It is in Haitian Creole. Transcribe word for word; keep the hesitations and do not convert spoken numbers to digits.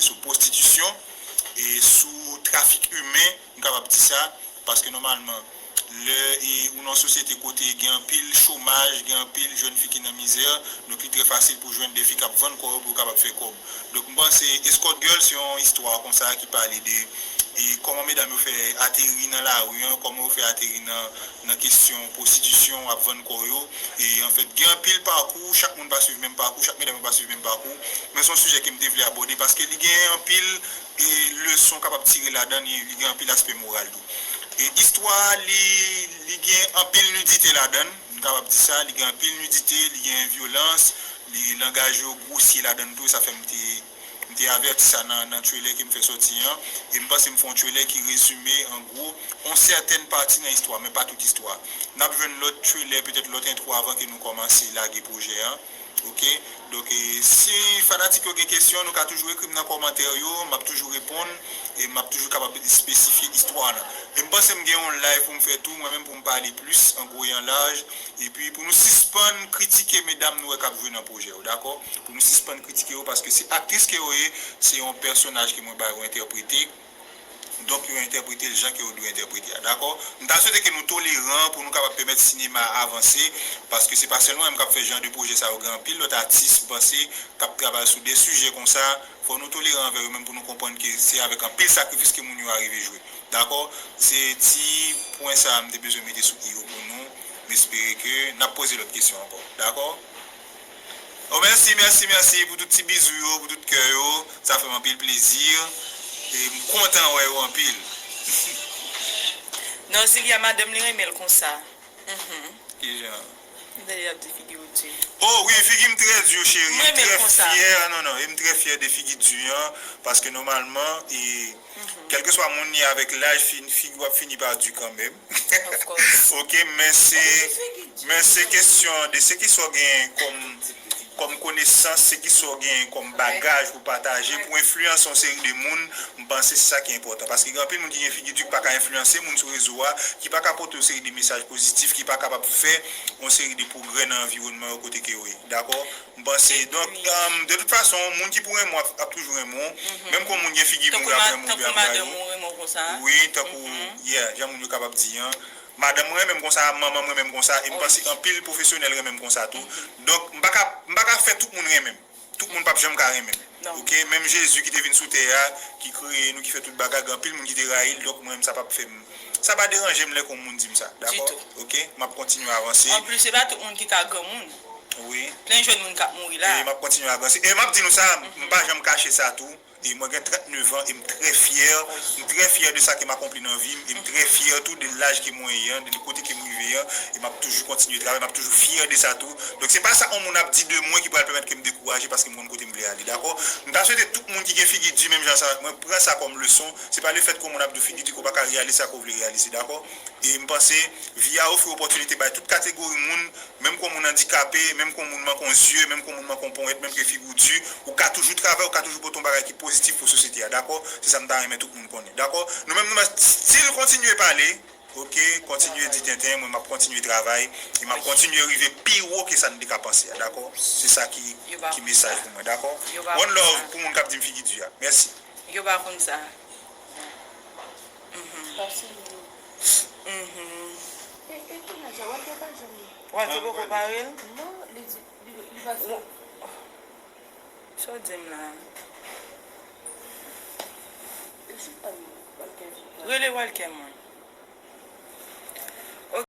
sou pwostitisyon e sou trafik imen, m kapab di sa, paske nòmalman, lè e, ou nan yon sosyete kote gen anpil chomaj, gen anpil jèn fi ki nan mizè, donk li trè fasil pou jwenn de fi k ap vann kò yo pou yo kapab fè kòb. Donk, m panse Escort Girl se yon istwa konsa ki pale de e, kòman medam yo fè ateri nan lari an, kòman yo fè ateri nan, nan kesyon pwostitisyon, ap vann kò yo. E, anfèt, gen anpil pakou, chak moun pa swiv menm pakou, chak medam yo pa swiv menm pakou. Men se yon sijè ke m te vle abòde paske li gen anpil e, leson kapab tire ladan li, li gen anpil aspè moral tou. E istwa a, li, li gen anpil nidite ladan, m kapab di sa, li gen anpil nidite, li gen vyolans, li langaj yo gwosye ladan tou, sa fè m te, m te avèti sa nan, nan trailer ke m fè sòti an, e m panse m fè yon trailer ki rezime, an gwo, yon sètèn pati nan istwa, men pa tout istwa. N ap jwenn lòt trailer, petèt lòt entwo avan ke nou kòmanse lage pwojè an. Ok? Donk, e, si fanatik yo gen kesyon, nou ka toujou ekri m nan kòmantè yo, m ap toujou reponn, e m ap toujou kapab espesifye istwa lan. E m panse m gen yon live pou m fè tou, mwen menm pou m pale plis, an gwo e an laj, epi pou nou sispann kritike medam nou wè k ap jwe nan pwojè yo, dakò? Pou nou sispann kritike yo, paske se aktris ke yo ye, se yon pèsonaj ke mwen ba yo entèprete. Donk, yo entèprete l jan ke yo dwe entèprete a, dakò? M ta swete ke nou toleran pou nou kapab pèmèt sinema a avanse, paske se pa sèlman mwen menm k ap fè jan de pwojè sa yo, gen anpil lòt atis, m panse, k ap travay sou de sijè konsa. Fò nou toleran anvè yo menm pou nou konprann ke se avèk anpil sakrifis ke moun yo arive jwe, dakò? Se ti pwen sa a m te bezwen mete sou i yo pou nou. M espere ke n ap poze lòt kesyon ankò, dakò? Oh, mèsi, mèsi, mèsi pou tout ti bizou yo, pou tout kè yo. Sa fè m anpil plezi. E m kontan wè yo anpil. Non, Zilia, madanm li renmen l konsa. Mhm. Kijan? Dèyè ap di figi w di. Oh, wi, figi m trè di, cheri. M trè fyè, non, non, e m trè fyè de figi di an, paske nòmalman, e, kèlkeswa moun li avèk laj, fin, figi w ap fini pa di kanmenm. Of course. Ok, men se, men se kesyon de se ki sa w genyen kòm, kòm konesans, se ki sa w genyen kòm bagaj pou pataje, pou enfliyanse yon seri de moun, m panse se sa ki enpòtan. Paske gen anpil moun ki gen figi di ki pa ka enfliyanse moun sou rezo a, ki pa ka pote yon seri de mesaj pozitif, ki pa kapab fè yon seri de pwogrè nan anviwònman yo kote ke yo ye. Dakò? M panse, donk, um, de tout fason, moun ki pou renmen w ap, ap toujou renmen w. Menm kon moun gen figi moun ki ap renmen w, li ap rayi w. Wi, tankou, yeah, jan moun yo kapab di an. Madanm mwen renmen m konsa, manman mwen renmen m konsa, e m panse anpil pwofesyonèl renmen m konsa tou. Donk, m pa ka, m pa ka fè tout moun renmen m. Tout moun p ap janm ka renmen m. Ok? Menm Jezi ki te vin sou tè a, ki kreye nou, ki fè tout bagay, gen anpil moun ki te rayi l, donk mwen menm sa p ap fè m, sa pa deranje m lè kon moun di m sa, dakò? Ok? M ap kontinye avanse. Anplis, se pa tout moun ki ka granmoun. Wi. Plen jèn moun k ap mouri la. E m ap kontinye avanse. E m ap di nou sa, m pa janm kache sa tou. E mwen gen trannèf an e m trè fyè. M trè fyè de sa ke m akonpli nan vi m. E m trè fyè tou de laj ke mwen ye an, de kote ke m rive an. E m ap toujou kontinye travay, m ap toujou fyè de sa tou. Donk, se pa sa yon moun ap di de mwen ki pral pèmèt ke m dekouraje paske m konn kote m vle ale, dakò? M ta swete tout moun ki gen figi di menm jan sa avèk mwen, pran sa kòm leson. Se pa lefèt ke yon moun ap di w figi di ke w pa ka reyalize sa ke w vle reyalize, dakò? E m panse, vi a ofri opòtinite bay tout kategori moun, menm ke w moun andikape, menm ke w moun manke yon zye, menm ke w moun manke yon ponyèt, menm ke figi w di, ou ka toujou travay, ou ka toujou pote yon bagay ki pozitif pou sosyete a, dakò? Se sa m ta renmen tout moun konnen, dakò? Nou menm, nou mèt still kontinye pale, ok? Kontinye di tenten, mwen m ap kontinye travay, e m ap kontinye rive pi wo ke sa n te ka panse a, dakò? Se sa ki, ki mesaj pou mwen, dakò? One love pou moun k ap di m figi di a. Mèsi. Yo pa konn sa. Mhm. Mhm. E, e, kounye a, Walter pa janm. Walter poko pare l? Non, li di, li, li pase. Sa w di m la? Li chita, Walter chita. Rele Walter mwen.